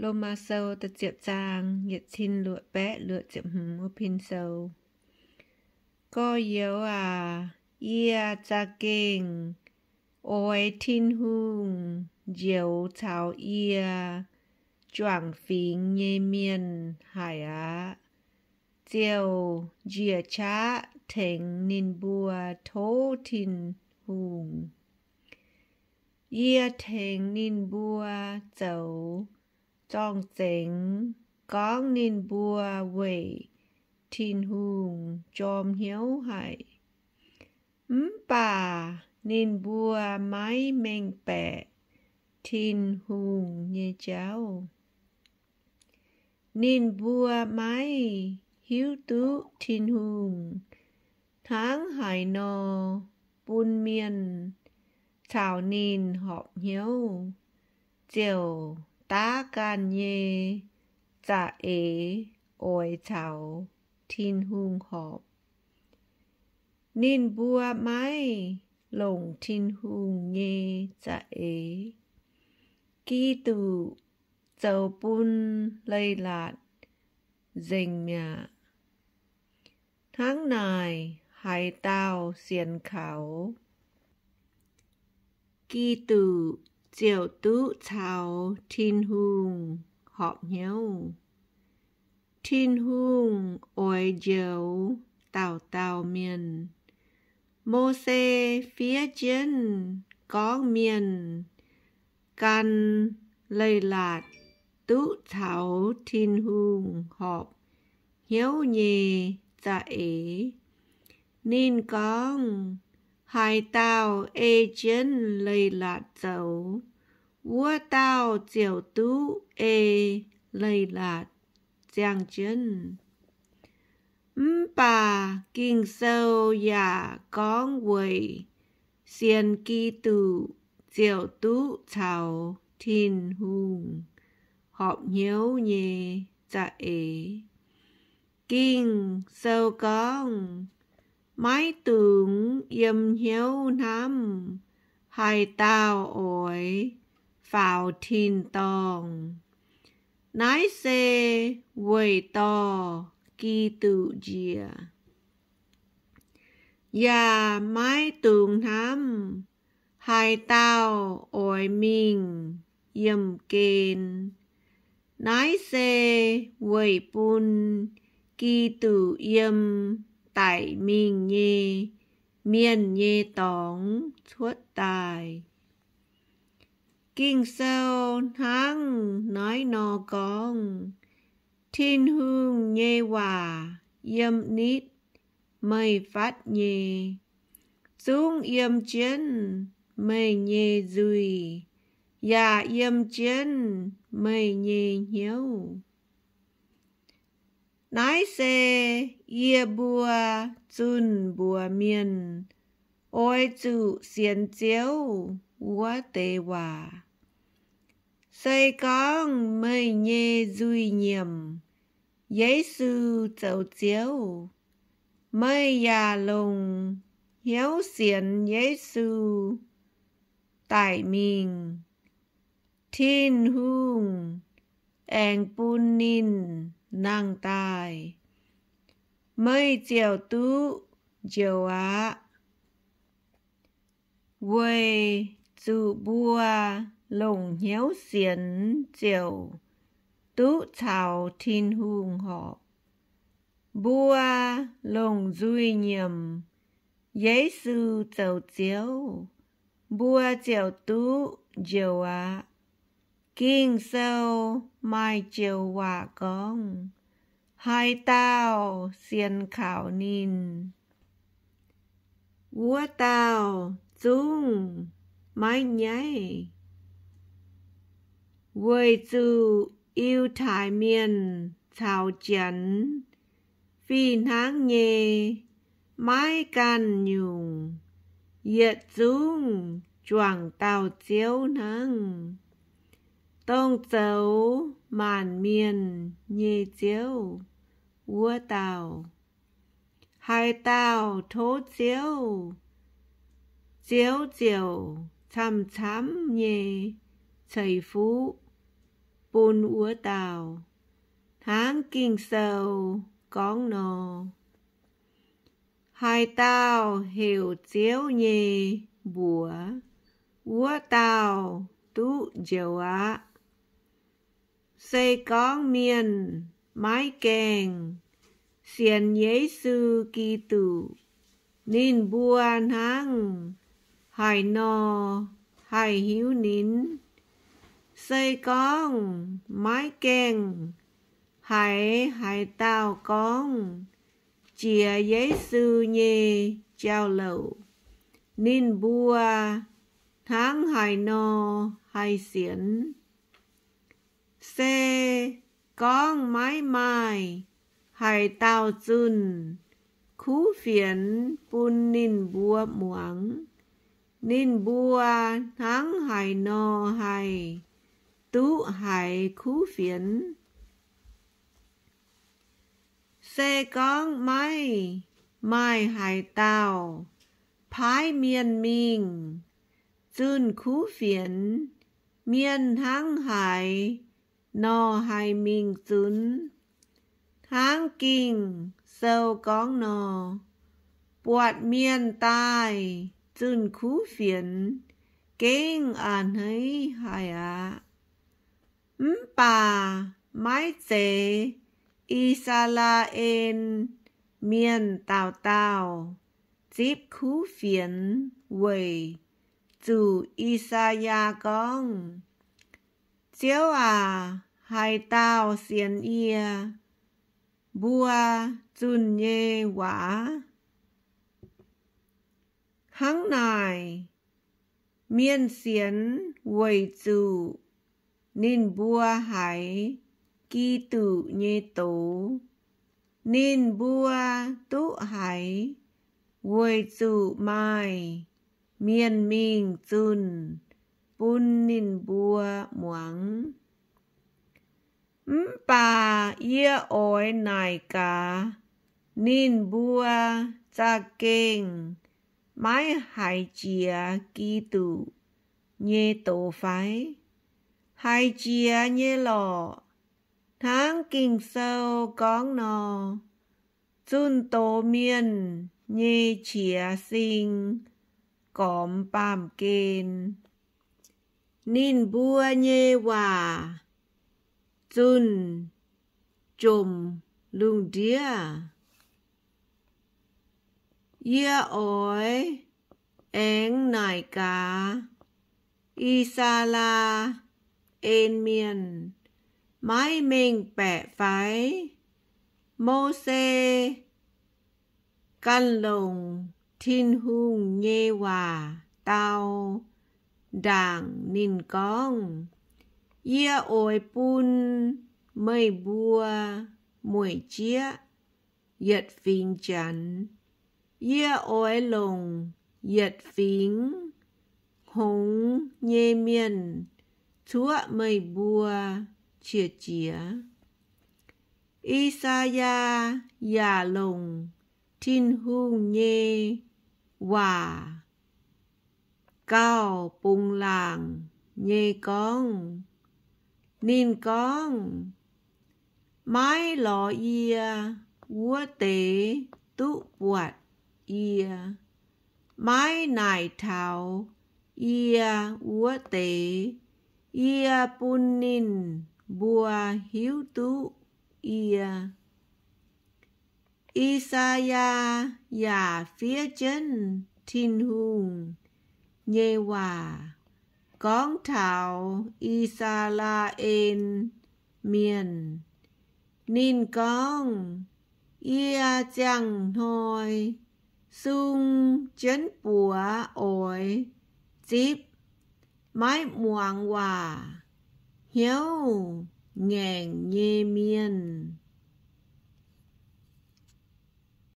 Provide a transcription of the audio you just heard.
Lomaa Sou da'ziepc zaang, yietc cin luoqc baeqv luoqc ziepc hmz wuov pin sou. Gorx-youz aac, yie za'gengh oix Tin-Hungh njoux caux yie juangc fingx nyei mienh haic aqv, ziouc njiec qaqv tengx ninh mbuo tov Tin-Hungh. Yie tengx ninh mbuo zoux zorng-zengx gorngv ninh mbuo weic Tin-Hungh jorm hnyouv haic. Mv baac ninh mbuo maiv mengh baeqc Tin-Hungh nyei jauv. Ninh mbuo maiv hiuv duqv Tin-Hungh hnangv haaix nor bun mienh caux ninh horpc hnyouv, ziouc daav ganh nyei za'eix oix caux Tin-Hungh horpc. Ninh mbuo maiv longc Tin-Hungh nyei za'eix. Giduc zoux bun leiz-latc nzengc mi'aqv. Hnangv naaic, haaix dauh sienx kaux Giduc ziouc duqv caux Tin-Hungh horpc hnyouv. Tin-Hungh oix njoux dauh dauh mienh. Mose fiev jienv gorngv mienh gan leiz-latc duqv caux Tin-Hungh horpc hnyouv nyei za'eix. Ninh gorngv, haaix dauh ei jienv leiz-latc zoux, wuov dauh ziouc duqv ei leiz-latc ziangh jienv. Mv baac Ging-Sou yaac gorngv weic sienx Giduc ziouc duqv caux Tin-Hungh horpc hnyouv nyei za'eix. Ging-Sou gorngv, maiv dungx yiem hnyouv hnamv haaix dauh oix faaux tin-dorngh. Naaiv se weic dorh Giduc njiec. Yaac maiv dungx hnamv haaix dauh oix mingh yiemh gen. Naaiv se weic bun Giduc yiem daic mingh nyei mienh nyei dorngx cuotv daaih. Ging-Sou hnangv naaiv nor gorngv, Tin-Hungh nyei waac yiem nitv meih fatv nyei, zungv yiem jienv meih nyei nzuih, yaac yiem jienv meih nyei hnyouv. Naaiv se yie mbuo zunh mbuox mienh oix zuqc sienx Ziouv wuov deix waac. Se gorngv meih nyei nzuih nyiemc Yesu zoux Ziouv, meih yaac longc hnyouv sienx Yesu daic mingh, Tin-Hungh aengx bun ninh nangh daaih, meih ziouc duqv njoux aqv. Weic zuqc mbuo longc hnyouv sienx ziouc duqv caux Tin-Hungh horpc. Mbuo longc nzuih nyiemc Yesu zoux Ziouv, mbuo ziouc duqv njoux aqv. Ging-Sou maaih joux waac gorngv, haaix dauh sienx kaux ninh, wuov dauh zungv maiv nyaiv. Weic zuqc Yiutai Mienh caux Janx fih hnangv nyei maiv ganh nyungc yietc zungv juangc dauh Ziouv hnangv, dongh zoux maanc mienh nyei Ziouv wuov dauh. Haaix dauh tov Ziouv, Ziouv ziouc camv-camv nyei ceix fuqv bun wuov dauh, hnangv Ging-Sou gorngv nor, Haaix dauh heuc Ziouv nyei mbuox, wuov dauh duqv njoux aqv. Se gorngv mienh maiv gaengh sienx Yesu Giduc, ninh mbuo hnangv haaix nor haih hiuv ninh? Se gorngv maiv gaengh haiz haaix dauh gorngv jiex Yesu nyei jauv-louc, ninh mbuo hnangv haaix nor haih sienx? Se gorngv maiv maaih haaix dauh zunh kuv fienx bun ninh mbuo muangx, ninh mbuo hnangv haaix nor haih duqv haiz kuv fienx? Se gorngv maiv maaih haaix dauh paaiv mienh mingh zunh kuv fienx, mienh hnangv haaix nor haih mingh zunv? Hnangv Ging-Sou gorngv nor, Buatc mienh daaih zunh kuv fienx gengh a'hneiv haic aqv. Mv baac maiv zeiz I^saa^laa^en Mienh dauh dauh zipv kuv fienx weic zuqc I^saa^yaa gorngv, Ziouv aac, haaix dauh sienx yie mbuo zunh nyei waac? Hnangv naaic, mienh sienx weic zuqc ninh mbuo haiz Giduc nyei doz. Ninh mbuo duqv haiz weic zuqc maaih mienh mingh zunh bun ninh mbuo muangx. Mv baac yie oix naaic gaax ninh mbuo za'gengh maiv haiz jiex Giduc nyei doz fai? Haiz jiex nyei lorqc. Hnangv Ging-Sou gorngv nor, Zunh doz mienh nyei qiex sing gormx baamh gen. Ninh mbuo nyei waac zunh jomc lungh ndiev. Yie oix aengx naaic gaax I^saa^laa^en Mienh maiv mengh baeqc fai? Mose ganh longc Tin-Hungh nyei waac dau ndaangc ninh gorngv, Yie oix bun meih mbuo mueic jieqv yietc fingx Janx. Yie oix longc yietc fingx hngongx nyei mienh cuoqv meih mbuo qiex jiez. I^saa^yaa yaac longc Tin-Hungh nyei waac gauh bungx laangc nyei gorngv. Ninh gorngv, Maiv lorz yie wuov deix duqv buatc yie, maiv naaic taux yie wuov deix, yie bun ninh mbuo hiuv duqv yie. I^saa^yaa yaac fiev jienv Tin-Hungh nyei waac gorngv taux I^saa^laa^en Mienh. Ninh gorngv, Yie ziangh hnoi sung jienv buoz oix zipv maiv muangx waac, hnyouv ngaengc nyei mienh.